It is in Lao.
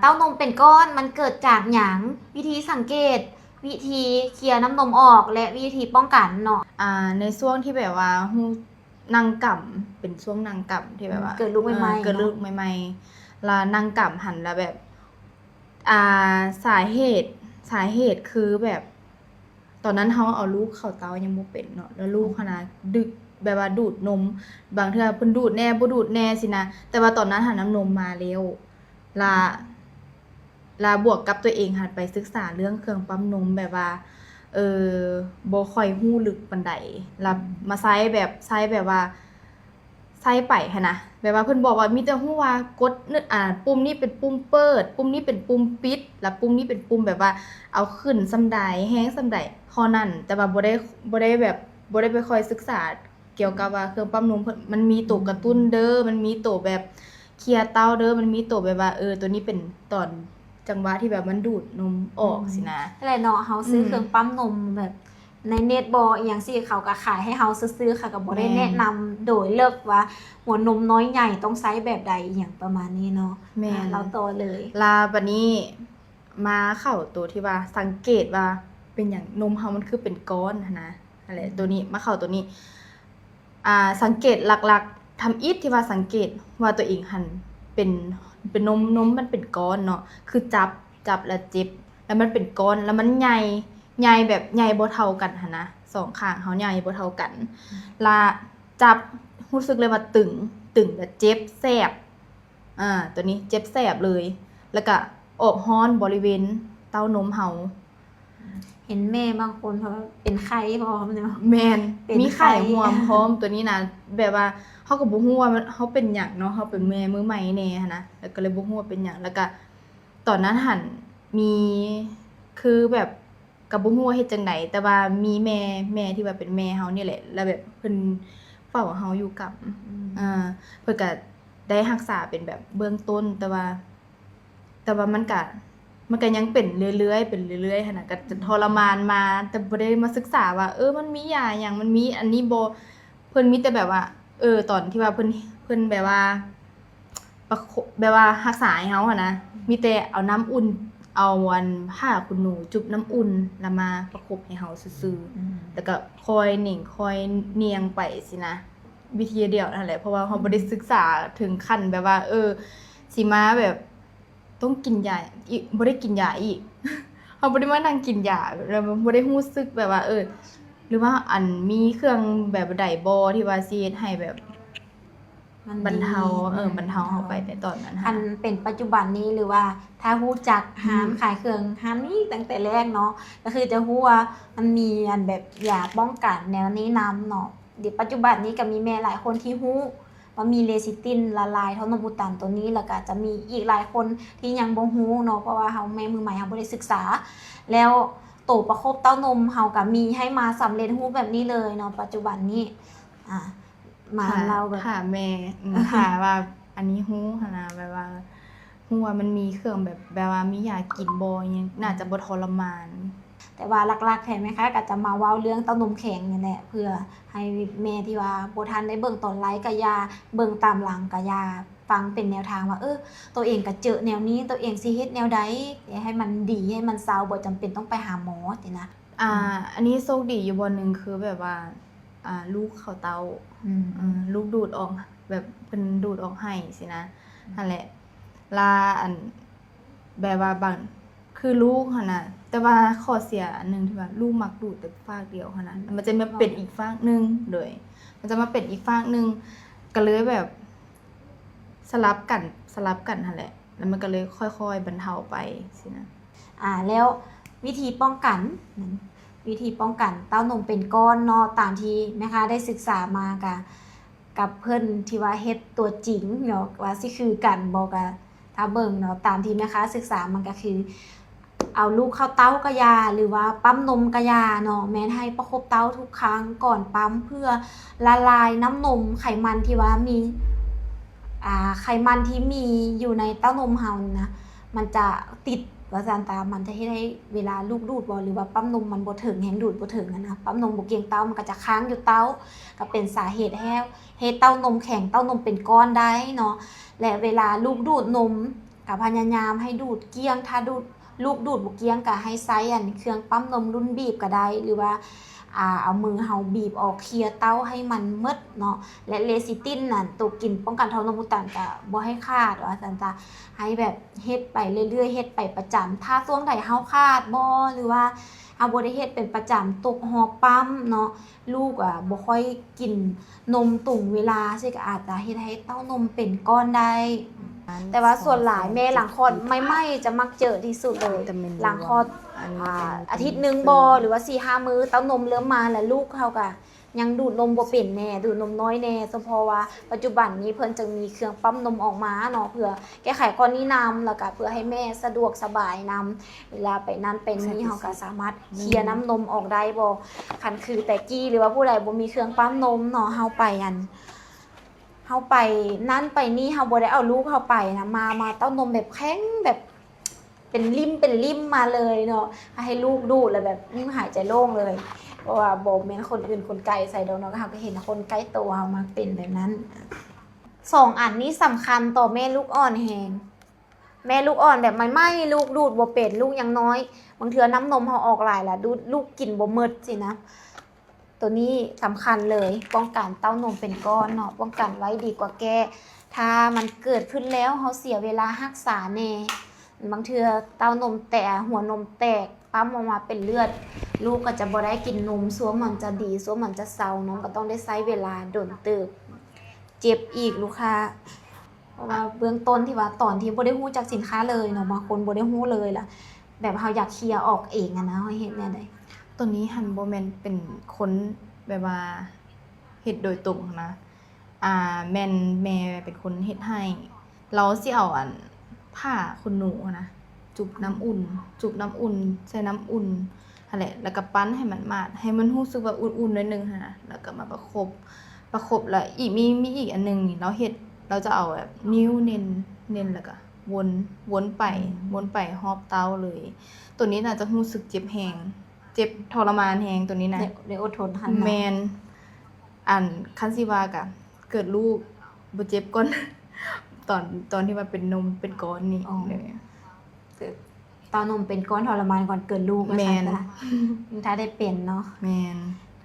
ເຕົ້ານົມເປັນກ້ອນມັນເກີດຈາກຫຍັງ? ວິທີສັງເກດ, ວິທີເຄຍນ້ຳນົມອອກ ແລະ ວິທີປ້ອງກັນເນາະ. ອ່າ ໃນຊ່ວງທີ່ແບບວ່າຮູ້ ນັ່ງກຳ ເປັນຊ່ວງນັ່ງກຳທີ່ແບບວ່າ ເກີດລູກໃໝ່ໆ ເອີ ເກີດລູກໃໝ່ໆ ລະນັ່ງກຳຫັ້ນ ລະແບບ ອ່າ ສາເຫດ ສາເຫດຄືແບບ ຕອນນັ້ນເຮົາເອົາລູກເຂົ້າເຕົ້າຍັງບໍ່ເປັນເນາະ ລະລູກຫັ້ນນະ ດຶກ ແບບວ່າດູດນົມ ບາງເທື່ອເພິ່ນດູດແດ່ ບໍ່ດູດແດ່ຊີ້ນະ ແຕ່ວ່າຕອນນັ້ນຫັ້ນນ້ຳນົມມາແລ້ວ ລະ ລະບວກກັບຕົວເອງຫັ້ນໄປສຶກສາເລື່ອງເຄື່ອງປ້ຳນົມ ແບບວ່າ ເອີ ບໍ່ຄ່ອຍຮູ້ເລິກປານໃດ ລະມາໃຊ້ແບບ ໃຊ້ແບບວ່າ ໃຊ້ໄປຫັ້ນນະ ແບບວ່າເພິ່ນບອກວ່າ ມີແຕ່ຮູ້ວ່າກົດ ອ່າ ປຸ່ມນີ້ເປັນປຸ່ມເປີດ ປຸ່ມນີ້ເປັນປຸ່ມປິດ ລະປຸ່ມນີ້ເປັນປຸ່ມແບບວ່າ ເອົາຂຶ້ນສ່ຳໃດ ແຮງສ່ຳໃດ ເທົ່ານັ້ນ ແຕ່ວ່າບໍ່ໄດ້ ບໍ່ໄດ້ແບບ ບໍ່ໄດ້ໄປຄ່ອຍສຶກສາ ກ່ຽວກັບວ່າເຄື່ອງປ້ຳນົມເພິ່ນ ມັນມີໂຕກະຕຸ້ນເດີ ມັນມີໂຕແບບເຄຍເຕົ້າເດີ ມັນມີໂຕແບບວ່າ ເອີ ໂຕນີ້ເປັນຕອນຈັງຫວະທີ່ແບບມັນດູດນົມອອກ ອືມ ຊີ້ນະ. ນັ້ນແຫຼະເນາະ ເຮົາຊື້ ອືມ ເຄື່ອງປ້ຳນົມແບບໃນເນັດບໍ ອີ່ຫຍັງຊີ້ ເຂົາກະຂາຍໃຫ້ເຮົາຊື່ໆ ເຂົາກະບໍ່ໄດ້ ແມ່ນ ແນະນຳໂດຍເລິກວ່າຫົວນົມນ້ອຍໃຫຍ່ຕ້ອງໃຊ້ແບບໃດ ອີ່ຫຍັງປະມານນີ້ເນາະ. ແມ່ນ ອ່າ ເລົ່າຕໍ່ເລີຍ ລະບາດນີ້ ມາເຂົ້າໂຕທີ່ວ່າສັງເກດວ່າເປັນຫຍັງນົມເຮົາມັນຄືເປັນກ້ອນຫັ້ນນະ ຫັ້ນແຫຼະ ອືມ ໂຕນີ້ ມາເຂົ້າໂຕນີ້ ອ່າ ສັງເກດຫຼັກໆ ທຳອິດທີ່ວ່າສັງເກດວ່າຕົວເອງຫັ້ນເປັນ ເປັນນົມ ນົມມັນເປັນກ້ອນເນາະ ຄືຈັບ ຈັບແລ້ວເຈັບ ແລ້ວມັນເປັນກ້ອນ ແລ້ວມັນໃຫຍ່ ໃຫຍ່ແບບໃຫຍ່ບໍ່ເທົ່າກັນຫັ້ນນະ ສອງຂ້າງເຮົາໃຫຍ່ບໍ່ເທົ່າກັນ ອືມ ລະຈັບ ຮູ້ສຶກເລີຍວ່າຕຶງ ຕຶງແລ້ວເຈັບແສບ ອ່າ ໂຕນີ້ເຈັບແສບເລີຍ ແລ້ວກະອອກຮ້ອນບໍລິເວນເຕົ້ານົມເຮົາ. ເຫັນແມ່ບາງຄົນເຂົາເປັນໄຂ້ພ້ອມເນາະ. ແມ່ນ ເປັນໄຂ້ ມີໄຂ້ຮ່ວມພ້ອມ ໂຕນີ້ນະ ແບບວ່າເຮົາກະບໍ່ຮູ້ວ່າເຮົາເປັນຫຍັງເນາະ ເຮົາເປັນແມ່ມືໃໝ່ແດ່ຫັ້ນນະ ແລ້ວກະເລີຍບໍ່ຮູ້ວ່າເປັນຫຍັງ ແລ້ວກະຕອນນັ້ນຫັ້ນມີ ຄືແບບ ກະບໍ່ຮູ້ວ່າເຮັດຈັ່ງໃດ ແຕ່ວ່າມີແມ່ ແມ່ທີ່ວ່າເປັນແມ່ເຮົານີ້ແຫຼະ ລະແບບເພິ່ນເຝົ້າເຮົາຢູ່ກຳ ອືມ ເອີ ເພິ່ນກະໄດ້ຮັກສາເປັນແບບເບື້ອງຕົ້ນ ແຕ່ວ່າ ແຕ່ວ່າມັນກະ ມັນກະຍັງເປັນເລື້ອຍໆ ເປັນເລື້ອຍໆ ຫັ້ນນະ ກະຈະທໍລະມານມາ ແຕ່ບໍ່ໄດ້ມາສຶກສາວ່າ ເອີ ມັນມີຢາຫຍັງ ມັນມີອັນນີ້ບໍ່ ເພິ່ນມີແຕ່ແບບວ່າ ເອີ ຕອນທີ່ວ່າເພິ່ນ ເພິ່ນແບບວ່າ ປະຄົບ ແບບວ່າຮັກສາໃຫ້ເຮົາຫັ້ນນະ ມີແຕ່ເອົານ້ຳອຸ່ນ ເອົາອັນຜ້າຂຸນໜູຈຸບນ້ຳອຸ່ນ ແລ້ວມາປະຄົບໃຫ້ເຮົາຊື່ໆ ອືມ ແລ້ວກະຄ່ອຍເໜັງ ຄ່ອຍນຽງໄປຊີ້ນະ ວິທີດຽວຫັ້ນແຫຼະ ເພາະວ່າເຮົາ ອືມ ບໍ່ໄດ້ສຶກສາເຖິງຂັ້ນແບບວ່າ ເອີ ຊິມາແບບ ຕ້ອງກິນຢາອີກ ບໍ່ໄດ້ກິນຢາອີກ ເຮົາບໍ່ໄດ້ມານັ່ງກິນຢາ ແລ້ວບໍ່ໄດ້ຮູ້ສຶກແບບວ່າ ເອີ ຫຼືວ່າ ອັນ ມີເຄື່ອງແບບໃດບໍ່ທີ່ວ່າຊິເຮັດໃຫ້ແບບ ມັນ ບັນເທົາ ດີ ເອີ ບັນເທົາເຮົາໄປໃນຕອນນັ້ນຫັ້ນ ອັນເປັນປັດຈຸບັນນີ້ ຫຼືວ່າຖ້າຮູ້ຈັກ ອືມ ຮ້ານຂາຍເຄື່ອງຮ້ານນີ້ຕັ້ງແຕ່ແລກເນາະ ກະຄືຈະຮູ້ວ່າມັນມີອັນແບບຢາປ້ອງກັນແນວນີ້ນຳເນາະ. ດຽວປັດຈຸບັນນີ້ກະມີແມ່ຫຼາຍຄົນທີ່ຮູ້ວ່າມີເລຊິຕິນລະລາຍທໍ່ນົມອຸດຕັນໂຕນີ້ ແລ້ວກະຈະມີອີກຫຼາຍຄົນທີ່ຍັງບໍ່ຮູ້ເນາະ ເພາະວ່າເຮົາແມ່ມືໃໝ່ ເຮົາບໍ່ໄດ້ສຶກສາ ແລ້ວໂຕປະຄົບເຕົ້ານົມເຮົາກະມີໃຫ້ມາສຳເລັດຮູບແບບນີ້ເລີຍເນາະ ປັດຈຸບັນນີ້ ອ່າ ມາເລົ່າແບບ ຖ້າແມ່ ອືມ ຖ້າວ່າອັນນີ້ຮູ້ຫັ້ນນະ ແບບວ່າ ຮູ້ວ່າມັນມີເຄື່ອງແບບ ແບບວ່າມີຢາກິນບໍ່ ຫຍັງ ໜ້າຈະບໍ່ທໍລະມານ. ແຕ່ວ່າຫຼັກໆແທ້ແມ່ຄ້າກະຈະມາເວົ້າເລື່ອງເຕົ້ານົມແຂງນີ້ແຫຼະ ເພື່ອໃຫ້ແມ່ທີ່ວ່າບໍ່ທັນໄດ້ເບິ່ງຕອນໄລກະຢ່າ ເບິ່ງຕາມຫຼັງກະຢ່າ ຟັງເປັນແນວທາງວ່າ ເອີ ໂຕເອງກະເຈີແນວນີ້ ໂຕເອງຊິເຮັດແນວໃດໃຫ້ມັນດີ ໃຫ້ມັນເຊົາ ບໍ່ຈຳເປັນຕ້ອງໄປຫາໝໍຊີ້ນະ. ອ່າ ອືມ ອັນນີ້ໂຊກດີຢູ່ບ່ອນໜຶ່ງ ຄືແບບວ່າ ອ່າ ລູກເຂົ້າເຕົ້າ ອືມ ເອີ ລູກດູດອອກ ແບບເພິ່ນດູດອອກໄຫ້ຊີ້ນະ ອືມ ຫັ້ນແຫຼະ ລະ ອັນ ແບບວ່າບາງ ຄືລູກຫັ້ນນະ ແຕ່ວ່າຂໍ້ເສຍອັນໜຶ່ງທີ່ວ່າລູກມັກດູດແຕ່ຟາກດຽວຫັ້ນນະ ມັນຈະມາເປັນອີກຟາກໜຶ່ງ ໂດຍ ມັນຈະມາເປັນອີກຟາກໜຶ່ງ ກະເລີຍແບບ ສະຫຼັບກັນ ສະຫຼັບກັນຫັ້ນແຫຼະ ແລ້ວມັນກະເລີຍຄ່ອຍໆບັນເທົາໄປຊີ້ນະ. ອ່າ ແລ້ວວິທີປ້ອງກັນ ວິທີປ້ອງກັນເຕົ້ານົມເປັນກ້ອນເນາະ ຕາມທີ່ແມ່ຄ້າໄດ້ສຶກສາມາກະ ກັບເພິ່ນທີ່ວ່າເຮັດຕົວຈິງເນາະ ວ່າຊິຄືກັນບໍ່ ກະຖ້າເບິ່ງເນາະ ຕາມທີ່ແມ່ຄ້າສຶກສາມັນກະຄື ເອົາລູກເຂົ້າເຕົ້າກະຢ່າ ຫຼືວ່າປ້ຳນົມກະຢ່າເນາະ ແມ່ນໃຫ້ປະຄົບເຕົ້າທຸກຄັ້ງກ່ອນປ້ຳ ເພື່ອລະລາຍນ້ຳນົມ ໄຂມັນທີ່ວ່າມີ ອ່າ ໄຂມັນທີ່ມີຢູ່ໃນເຕົ້ານົມເຮົານີ້ນະ ມັນຈະຕິດວ່າຊັ້ນ ຕາ ມັນຈະເຮັດໃຫ້ເວລາລູກດູດບໍ ຫຼືວ່າປ້ຳນົມມັນບໍ່ເຖິງ ແຮງດູດບໍ່ເຖິງຫັ້ນນະ ປ້ຳນົມບໍ່ກ່ຽງເຕົ້າ ມັນກະຈະຄ້າງຢູ່ເຕົ້າ ກະເປັນສາເຫດໃຫ້ ເຮັດເຕົ້ານົມແຂງ ເຕົ້ານົມເປັນກ້ອນໄດ້ເນາະ ແລະ ເວລາລູກດູດນົມ ກໍພະຍາຍາມໃຫ້ດູດກ້ຽງ, ຖ້າດູດ ລູກດູດບໍ່ກ້ຽງກໍໃຫ້ໃຊ້ອັນເຄື່ອງປ້ຳນົມລຸ້ນບີບກໍໄດ້ ຫຼືວ່າ ອ່າ ເອົາມືເຮົາບີບອອກ ເຄຍເຕົ້າໃຫ້ມັນໝົດເນາະ ແລະ ເລຊິຕິນນັ້ນ ໂຕກິນປ້ອງກັນທ້ອງນົມອຸດຕັນກໍບໍ່ໃຫ້ຂາດ ວ່າຊັ້ນຊະ. ໃຫ້ແບບເຮັດໄປເລື້ອຍໆ ເຮັດໄປປະຈຳ. ຖ້າຊ່ວງໃດເຮົາຂາດບໍ່ ຫຼືວ່າເຮົາບໍ່ໄດ້ເຮັດເປັນປະຈຳ ຕົກຮອບປ້ຳເນາະ ລູກອະບໍ່ຄ່ອຍກິນນົມຕົງເວລາ ຊິກໍອາດຈະເຮັດໃຫ້ເຕົ້ານົມເປັນກ້ອນໄດ້. ແຕ່ວ່າສ່ວນຫຼາຍແມ່ຫຼັງຄອດໃໝ່ໆ ຈະມັກເຈີທີ່ສຸດເລີຍ. ຫຼັງຄອດ ອາ ອາທິດໜຶ່ງບໍ່ ຫຼືວ່າສີ່ຫ້າມື້ ເຕົ້ານົມເລີ່ມມາ ແລ້ວລູກເຮົາກໍຍັງດູດນົມບໍ່ເປັນແນ່ ດູດນົມນ້ອຍແນ່. ສະເພາະວ່າປັດຈຸບັນນີ້ເພິ່ນຈະມີເຄື່ອງປ້ຳນົມອອກມາເນາະ ເພື່ອແກ້ໄຂຂໍ້ນີ້ນຳ ແລ້ວກໍເພື່ອໃຫ້ແມ່ສະດວກສະບາຍນຳ ເວລາໄປນັ້ນໄປນີ້ ເຮົາກໍສາມາດເຄຍນ້ຳນົມອອກໄດ້ບໍ່. ຄັນຄືແຕ່ກີ້ ຫຼືວ່າຜູ້ໃດບໍ່ມີເຄື່ອງປ້ຳນົມເນາະ ເຮົາໄປອັນ ເຮົາໄປນັ້ນໄປນີ້ ເຮົາບໍ່ໄດ້ເອົາລູກເຮົາໄປນະ ມາ ມາເຕົ້ານົມແບບແຂງ ແບບເປັນລິ້ມເປັນລິ້ມມາເລີຍເນາະ ໃຫ້ລູກດູດແລ້ວແບບ ອືມ ຫາຍໃຈໂລ່ງເລີຍ. ເພາະວ່າບໍ່ແມ່ນຄົນອື່ນຄົນໄກໃສດອກເນາະ ເຮົາກໍເຫັນຄົນໃກ້ໂຕເຮົາມັກເປັນແບບນັ້ນ. ສອງອັນນີ້ສຳຄັນຕໍ່ແມ່ລູກອ່ອນແຮງ. ແມ່ລູກອ່ອນແບບໃໝ່ໆ ລູກດູດບໍ່ເປັນ ລູກຍັງນ້ອຍ ບາງເທື່ອນ້ຳນົມເຮົາອອກຫຼາຍລະ ດູດ ລູກກິນບໍ່ໝົດຊີ້ນະ. ໂຕນີ້ສຳຄັນເລີຍ ປ້ອງກັນເຕົ້ານົມເປັນກ້ອນເນາະ ປ້ອງກັນໄວ້ດີກວ່າແກ້. ຖ້າມັນເກີດຂຶ້ນແລ້ວ ເຮົາເສຍເວລາຮັກສາແດ່. ບາງເທື່ອເຕົ້ານົມແຕກ ຫົວນົມແຕກ ປ້ຳອອກມາເປັນເລືອດ ລູກກໍຈະບໍ່ໄດ້ກິນນົມ ສ່ວນມັນຈະດີ ສ່ວນມັນຈະເຊົາ ນ້ອງກໍຕ້ອງໄດ້ໃຊ້ເວລາດົນເຕີບ ເຈັບອີກລູກຄ້າ. ເພາະວ່າເບື້ອງຕົ້ນທີ່ວ່າຕອນທີ່ບໍ່ໄດ້ຮູ້ຈັກສິນຄ້າເລີຍເນາະ ບາງຄົນບໍ່ໄດ້ຮູ້ເລີຍລະ ແບບເຮົາຢາກເຄຍອອກເອງຫັ້ນນະ ເຮົາເຮັດແນວໃດ? ໂຕນີ້ຫັ້ນບໍ່ແມ່ນເປັນຄົນແບບວ່າເຮັດໂດຍຕົງຫັ້ນນະ ອ່າ ແມ່ນແມ່ເປັນຄົນເຮັດໃຫ້. ລາວຊິເອົາອັນຜ້າຂົນໜູຫັ້ນນະ ຈຸບນ້ຳອຸ່ນ ຈຸບນ້ຳອຸ່ນ ໃສ່ນ້ຳອຸ່ນຫັ້ນແຫຼະ ແລ້ວກໍປັ່ນໃຫ້ມັນໝາດ ໃຫ້ມັນຮູ້ສຶກວ່າອຸ່ນໆ ໜ້ອຍໜຶ່ງຫັ້ນນະ ແລ້ວກໍມາປະຄົບ ປະຄົບ ແລ້ວອີກ ມີ ມີອີກອັນໜຶ່ງນີ້ ລາວເຮັດ ລາວຈະເອົາແບບນິ້ວເນັ້ນ ເນັ້ນ ແລ້ວກໍວົນ ວົນໄປ ອືມ ວົນໄປຮອບເຕົ້າເລີຍ. ໂຕນີ້ໜ້າຈະຮູ້ສຶກເຈັບແຮງ ເຈັບທໍລະມານແຮງໂຕນີ້ນະ ໄດ້ ໄດ້ອົດທົນຫັ້ນເນາະ. ແມ່ນ ອັນ ຄັນຊິວ່າກະເກີດລູກບໍ່ເຈັບກ່ອນ ຕອນ ຕອນທີ່ວ່າເປັນນົມເປັນກ້ອນນີ້ ອໍ ເລີຍ ເຕົ້ານົມເປັນກ້ອນທໍລະມານກ່ອນເກີດລູກ ແມ່ນ ວ່າຊັ້ນຊະ ຖ້າໄດ້ເປັນເນາະ. ແມ່ນ